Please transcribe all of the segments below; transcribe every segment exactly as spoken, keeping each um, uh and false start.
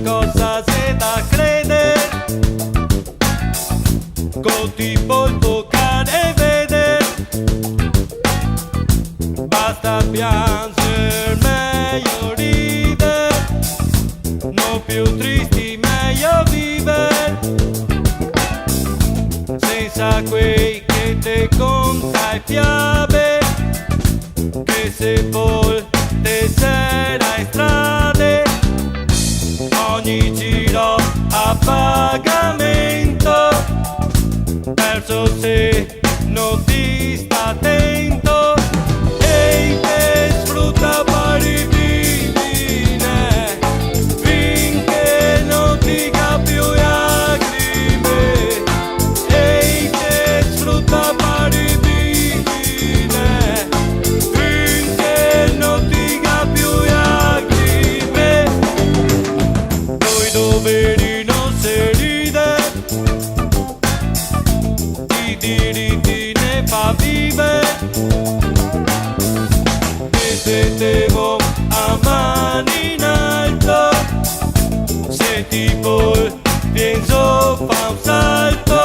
Cosa xe da creder, co ti pol tocar e veder. Basta pianxer, mejo rider, no più tristi, mejo viver. Sensa quei che te conta e fiabe, che se vol te sera in strade, ogni giro a pagamento, perso se no ti sta atento. Ehi, te sfruta, pari bibine, finché no ti ga più lagrime. Ehi, te sfruta, pari bibine, finché no ti ga più lagrime. Coi doveri no se ride, i diriti ne fa viver. Metete vo a man in alto, se ti vol, vien zo, fa un salto.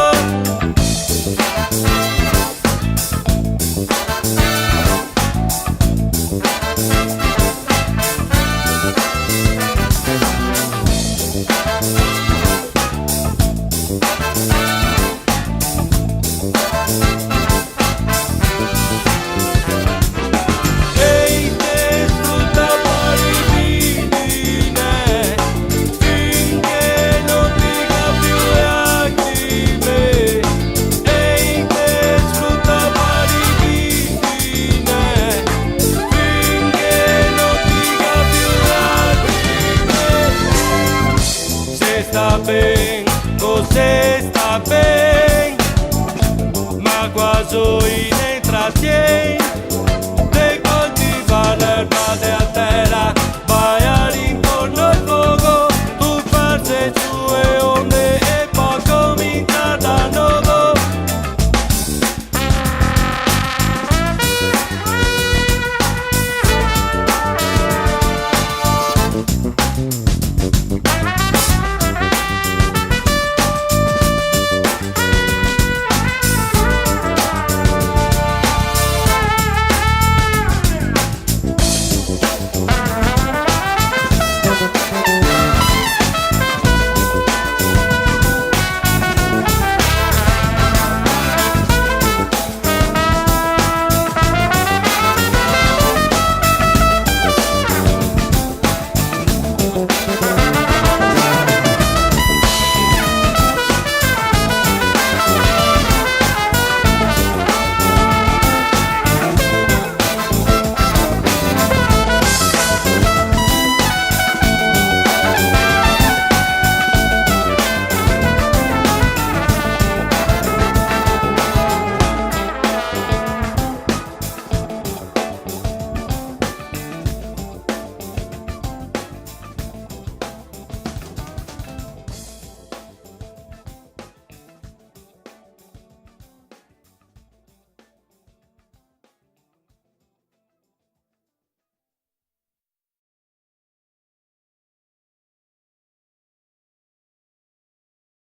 Ehi, te sfruta, pari bibine, finché no ti ga più lagrime. Ehi, te sfruta, pari bibine, finché no ti ga più lagrime. Se sta ben, co se sta ben.